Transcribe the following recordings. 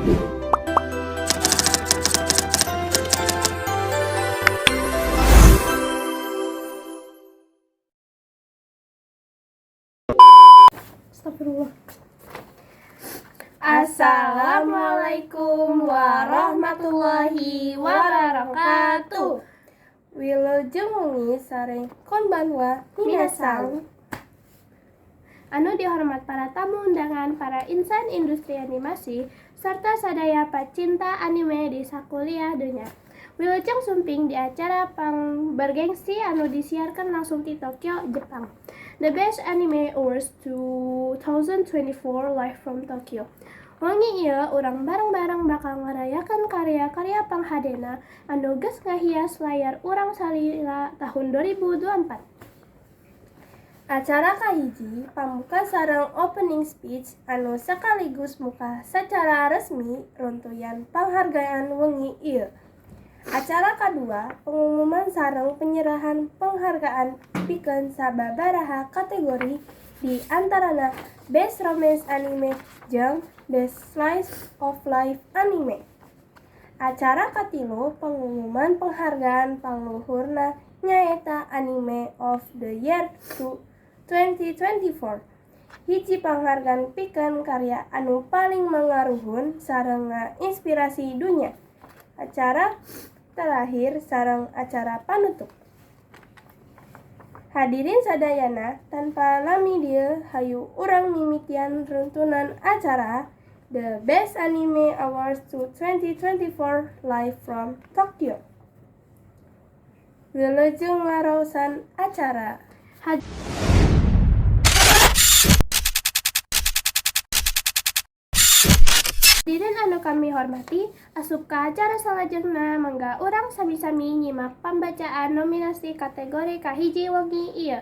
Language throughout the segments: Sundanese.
Astagfirullah. Assalamualaikum warahmatullahi wabarakatuh. Wilujeng wengi sareng konbanwa minasan. Anu dihormat para tamu undangan, para insan industri animasi, serta sadaya pacinta anime di sakuliah dunya. Wilujeng sumping di acara pang bergengsi anu disiarkan langsung di Tokyo, Jepang. The Best Anime Awards 2024 live from Tokyo. Wengi ieu urang bareng-bareng bakal ngarayakan karya-karya panghadena anu geus ngahias layar urang salila tahun 2024. Acara kahiji pambuka sareng opening speech anu sekaligus muka secara resmi runtuyan panghargaan wengi ieu. Acara kadua pengumuman sareng penyerahan penghargaan pikeun sababaraha kategori di antarana Best Romance Anime jeung Best Slice of Life Anime. Acara katilu pengumuman penghargaan pangluhurna nyaeta Anime of the Year 2024. Hiji panghargaan pikeun karya anu paling mangaruhun sareng ngainspirasi dunya. Acara terakhir sareng acara panutup. Hadirin sadayana, tanpa lami deui hayu urang mimitian runtunan acara The Best Anime Awards 2024 live from Tokyo. Wilujeng ngaraosan acara. Hadirin anu kami hormati, asup ka acara salajengna mangga urang sami-sami nyimak pembacaan nominasi kategori kahiji wengi ieu.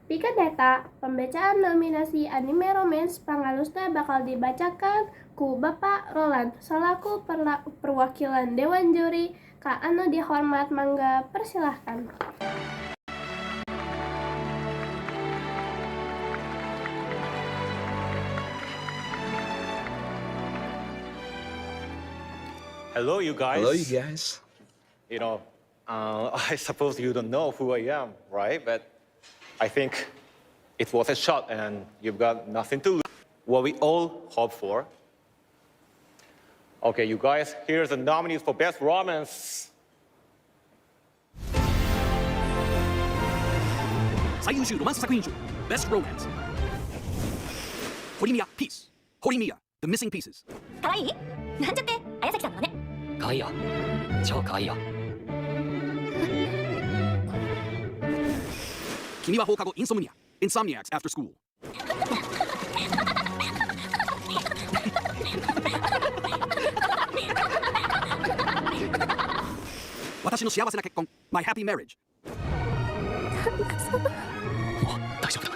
Pikeun eta, pembacaan nominasi anime romance pangalusna bakal dibacakan ku Bapak Roland salaku perwakilan Dewan Juri. Ka anu dihormat mangga persilahkan. Hello, you guys. Hello, you guys. I suppose you don't know who I am, right? But I think it's worth a shot, and you've got nothing to lose. What we all hope for. Okay, you guys, here's the nominees for Best Romance. 最優秀ロマンス作品賞 Best Romance. 堀宮 Peace. 堀宮 The Missing Pieces. かわいいなんちゃって綾崎さんのね。かわいいよ、超かわいいよ。君は放課後インソムニア Insomniacs After School. 私の幸せな結婚 My Happy Marriage. もう大丈夫だ。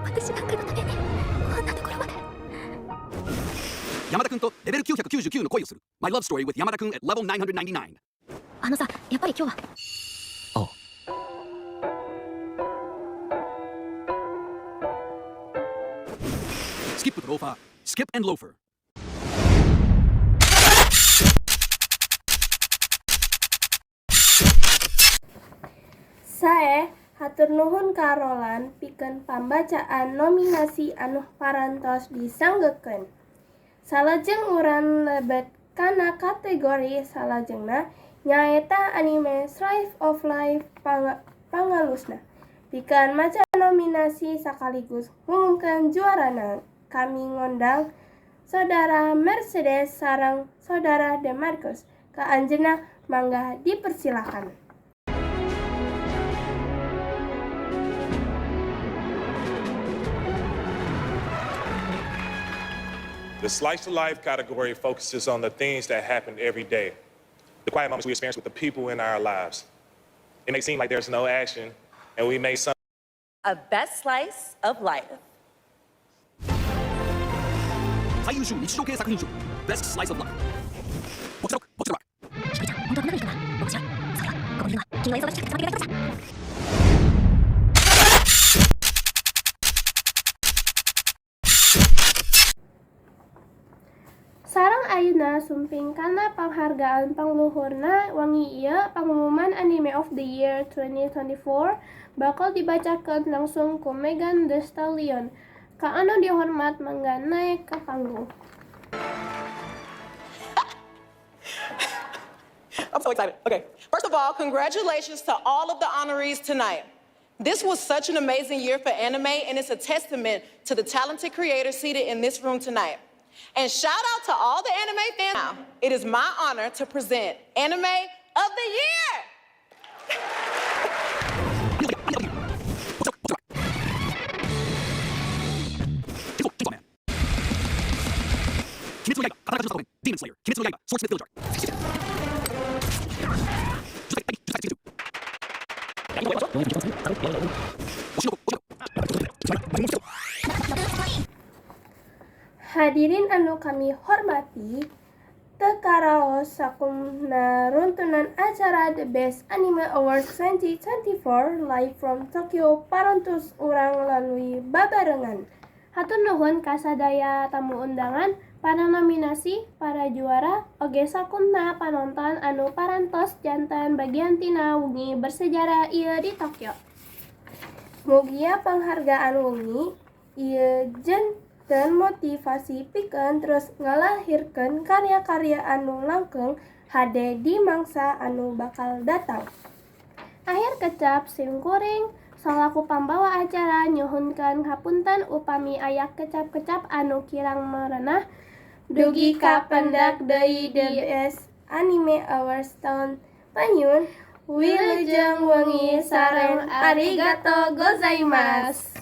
私なんかのためにこんなところまで。山田君とレベル999の恋をする My Love Story with 山田君 at level 999. あのさ、やっぱり今日は。あ。スキップとローファー Skip and Loafer. Sae, hatur nuhun ka Roland pikeun pambacaan nominasi anu parantos disanggekeun. Salajeng urang lebet kana kategori salajengna nyaeta anime Slice of Life pangalusna. Pikeun maca nominasi sekaligus ngumumkeun juarana, kami ngondang Saudara Mercedes sareng Saudara Demarcus. Ka anjeunna mangga dipersilakan. The slice of life category focuses on the things that happen every day, the quiet moments we experience with the people in our lives. It may seem like there's no action, and we may some A best slice of life. 最優秀日常系作品賞 Best Slice of Life. ボクサロックボクサロック。ひとりちゃん、本当はこんなのいいかな。面白い。それはここにいるのは君は忙しくて捕まえてくれる人だ。 Sareng ayeuna sumping kana panghargaan pangluhurna wengi ieu. Pangumuman Anime of the Year 2024 bakal dibacakeun langsung ku Megan Thee Stallion. Ka anu dihormat, mangga naek ka panggung. I'm so excited. Okay. First of all, congratulations to all of the honorees tonight. This was such an amazing year for anime, and it's a testament to the talented creators seated in this room tonight. And shout out to all the anime fans. Now, it is my honor to present Anime of the Year. 鬼滅の刃、刀鍛冶の里編、 Demon Slayer, 鬼滅の刃、 Swordsmith Village Arc. 推しの子、推しの子。 Hadirin anu kami hormati, teu karaos sakumna runtunan acara The Best Anime Awards 2024 live from Tokyo parantos urang lalui babarengan. Hatur nuhun ka sadaya tamu undangan, para nominasi, para juara, oge sakumna panonton anu parantos janten bagian tina wengi bersejarah ieu di Tokyo. Mugia panghargaan wengi ieu janten motivasi pikeun terus ngalahirkeun karya-karya anu langkung hade di mangsa anu bakal datang. Akhir kecap, sim kuring salaku pambawa acara nyuhunkeun hapunten upami aya kecap-kecap anu kirang merenah. Dugi ka pendak deui The Best Anime Awards taun panyun, wilujeng wengi sareng arigato gozaimasu.